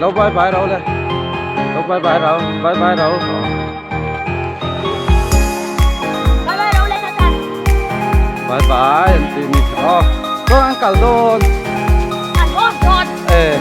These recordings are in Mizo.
Lo bye bye ro le. Lo bye bye ro. Bye bye ro. Bye bye ro le tata. Bye bye an ti ni. Aw chuan an kal dawn. An hawn dawn. Eh.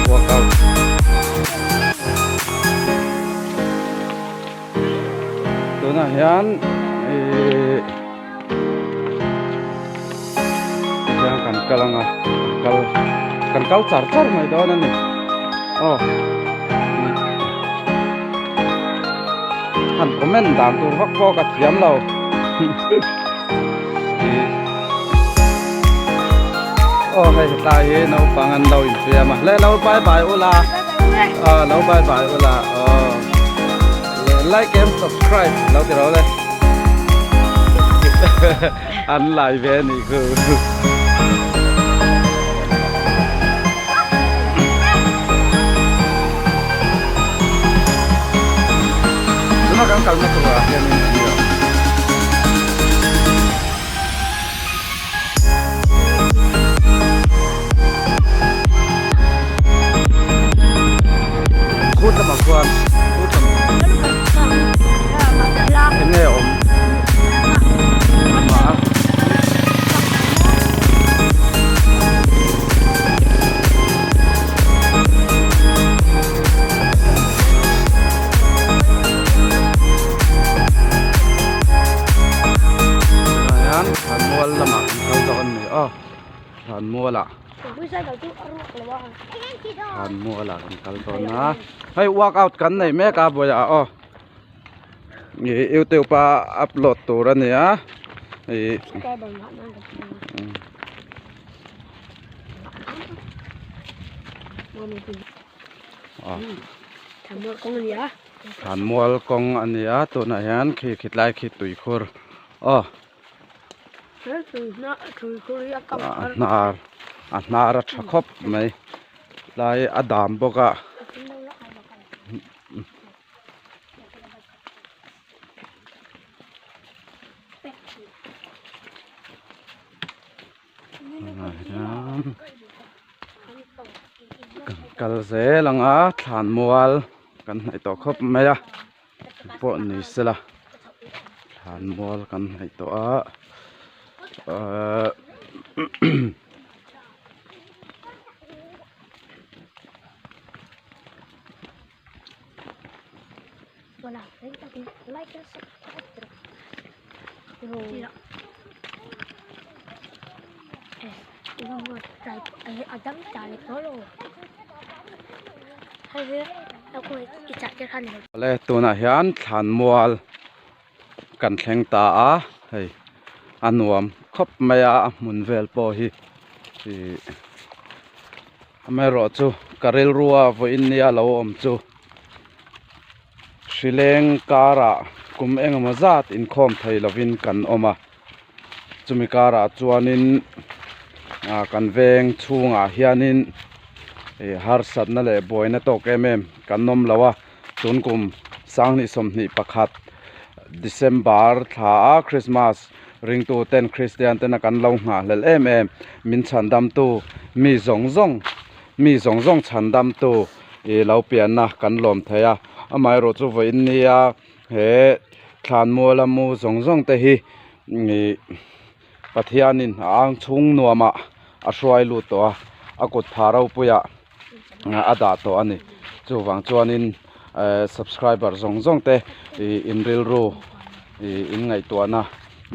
Workout. Tunah hian ihh tihian kan kal ang a kal kan kal char char mai dawn a ni aw han comment dan tur vak pawh ka thiam lo aw hei hetlai hi naupang an lo infiam a le lo bye bye ula aw lo bye bye ula aw like and subscribe lo ti ro le an lai ve a nih khu. Tuna kan kalna turah hianin a ni a. Khut lamah khuan khut lam eng nge a awm a. Tunah hian thlanmual lamah kan kal zawk a ni aw thlanmualah thlanmualah kan kal dawn a hei workout kan nei mek a buaiah aw ih youtube a upload tur a ni a ih. Thlanmual kawng a ni a tunah hian khi khitlai khi tuikhur aw a hnar a hnar a tha khawp mai tlai a dam bawk a. Kan kal zel ang a thlanmual kan hnaih tawh khawp mai a pawh ni sela thlanmual kan hnaih tawh a ahh. Awle tunah hian thlanmual kan thleng ta a hei a nuam khawp mai a a hmun vel pawh hi ih amaherawhchu ka rilrua vawiin nia lo awm chu. Hrileng karah kum engemaw zat inkhawm thei lovin kan awm a, chumi karah chuanin ah kan veng chhungah hianin ih harsatna leh buaina tawk em em kan awm lo a, tun kum sanghnih 21 December thla a Christmas ringtu ten Christian tena kan lo nghahhlelh em em min chhandamtu mi zawng zawng mi zawng zawng chhandamtu ih lo pianna kan lawm thei a amaherawh chu vawiin nia he thlanmuala mu zawng zawng te hi ih Pathianin a ang chhung nuamah a hruai lut tawh a a kut phah ropuiah a dah tawh a ni chuvang chuanin ehh subscriber zawng zawng te ih in rilru ih in ngaihtuahna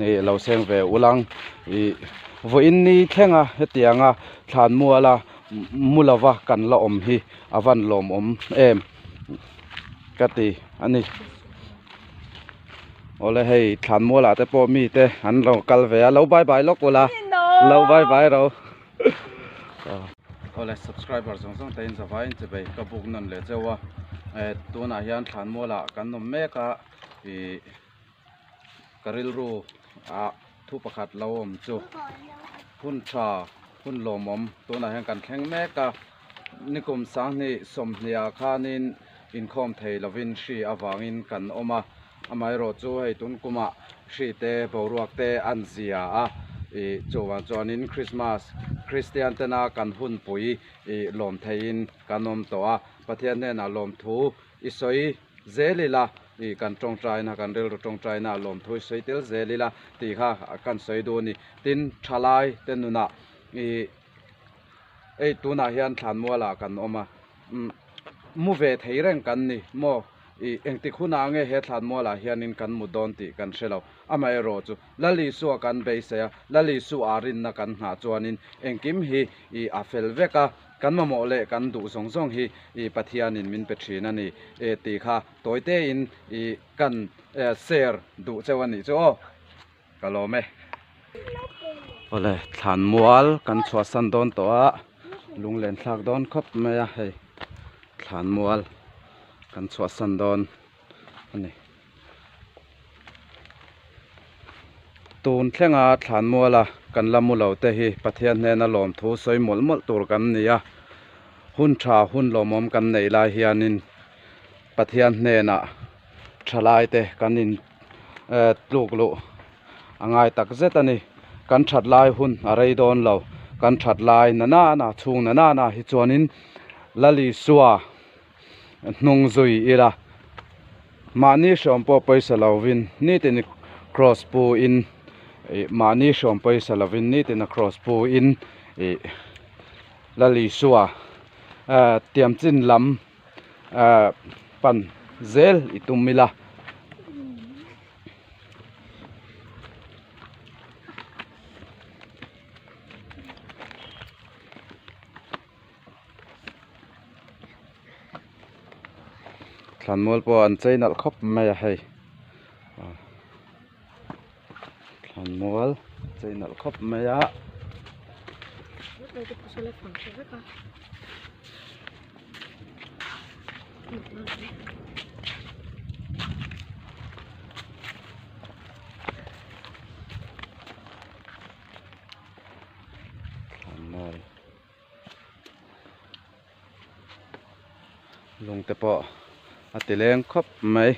ih lo seng ve ulang ih. Vawiin ni thlenga hetianga thlanmuala mu lova kan la awm hi a van lawmawm em ka ti a ni. Awle hei thlanmualah te pawh mite an lo kal ve a, lo bye bye lawk ula, lo bye bye ro. Awle subscriber zawng zawng te in zavaiin chibei ka buk nawn leh cheu a, tunah hian thlanmualah kan awm mek a ih. Ka rilru ah thu pakhat lo awm chu hun tha hun lawmawm tunah hian kan thleng mek a nikum sanghnih sawmhnih ah khanin inkhawm thei lovin hri avangin kan awm a amaherawh chu hei tun kumah hri te boruak te an zia a ih chuvang chuanin Christmas Christian tena kan hunpui ih lawm theihin kan awm tawh a Pathian hnenah lawmthu i sawi zel ila ih kan tawngtaina kan rilru tawngtaina a lawmthu i sawi tel zel ila tih kha kan sawi duh a ni. Tin, thalai te nunah ih hei tunah hian thlanmualah kan awm a, umm mu ve thei reng kan ni maw? Ih engtik hunah nge he thlanmualah hianin kan mu dawn tih kan hre lo. Amaherawhchu Lal Isua kan beisei a, Lal Isua rinna kan nghah chuanin engkim hi ih a fel vek a. Kan mamawh leh kan duh zawng zawng hi i Pathianin min pe thin a ni e tih kha tawi tein i kan share duh cheu a nih chu aw. Ka lawm e. Awle thlanmual kan chhuahsan dawn tawh a, lunglen thlak dawn khawp mai a hei thlanmual kan chhuahsan dawn a ni. Tun thlenga thlanmuala kan la mu lo te hi Pathian hnena lawmthu sawi mawlh mawlh tur kan ni a, hun tha hun lawmawm kan neih lai hianin Pathian hnenah thalai te kan in tluk luh a ngai tak zet a ni. Kan that lai hun a rei dawn lo, kan that lai na nana chhung na nana hi chuanin Lal Isua hnung zui ila mahni hrawm pawh pawisa lovin nitin cross pu in ih mahni hrawm pawisa lovin nitin a cross pu in ih Lal Isua ah tiam chin lam ah pan zel i tum ila. Thlanmual pawh an chei nalh khawp mai a hei thlanmual chei nalh khawp mai a. Thlanmual. Lung te pawh a ti leng khawp mai.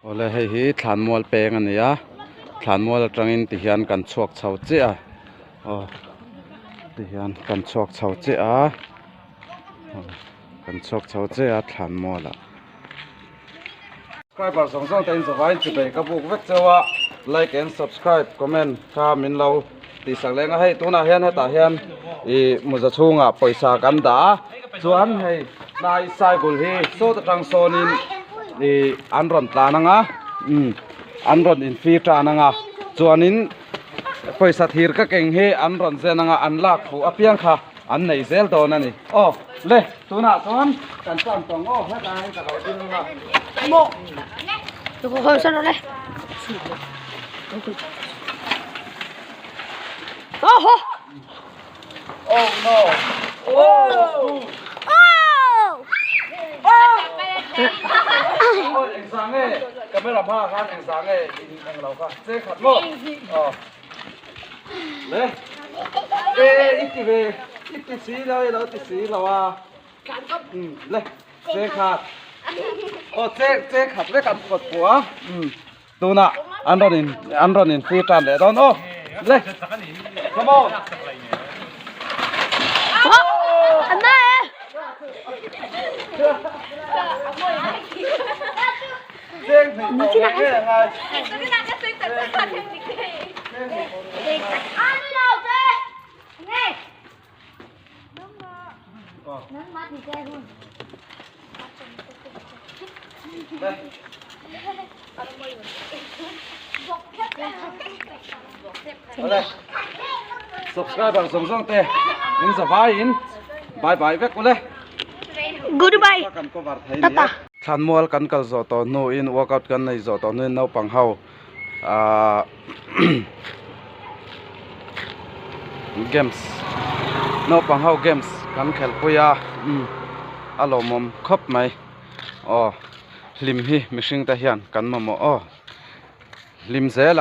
Awle hei hi thlanmual peng a ni a thlanmual atangin tihian kan chhuak chho chiah a aw tihian kan chhuak chho chiah a kan chhuak chho chiah a thlanmual ah. Subscriber zawng zawng te in zavaiin chibei ka buk vek cheu a like and subscribe comment kha min lo tih sak leng a hei tunah hian hetah hian ih mawza chhungah pawisa kan dah a chuan hei tlai cycle hi sawt atang sawnin ih an rawn tlan ang a umm an rawn infi tan ang a chuanin pawisa thir ka keng hi an rawn zen ang a an lak fuh apiang kha an nei zel dawn a ni aw le tunah chuan kan tan tawng aw hetah hian ka lo ding ang a. Oh no! Oh! Oh! Engzah nge camera hma khan engzah nge in eng lo kha che khat maw? Aw. Le. E i ti ve i ti si lo i lo ti si lo a. Le che khat. Aw che che khat vek an kawt pawh a. Tunah an rawn in an rawn in free tan leh dawn aw le come on Awle subscriber zawng zawng te in zavai in bye bye vek ule. Goodbye. Kan cover thei ni e. Thlanmual kan kal zawh tawh hnu in workout kan nei zawh tawh hnu in naupang ho ahh games naupang ho games kan khelh pui a umm a lawmawm khawp mai aw hlim hi mihring te hian kan mamawh aw hlim zel a.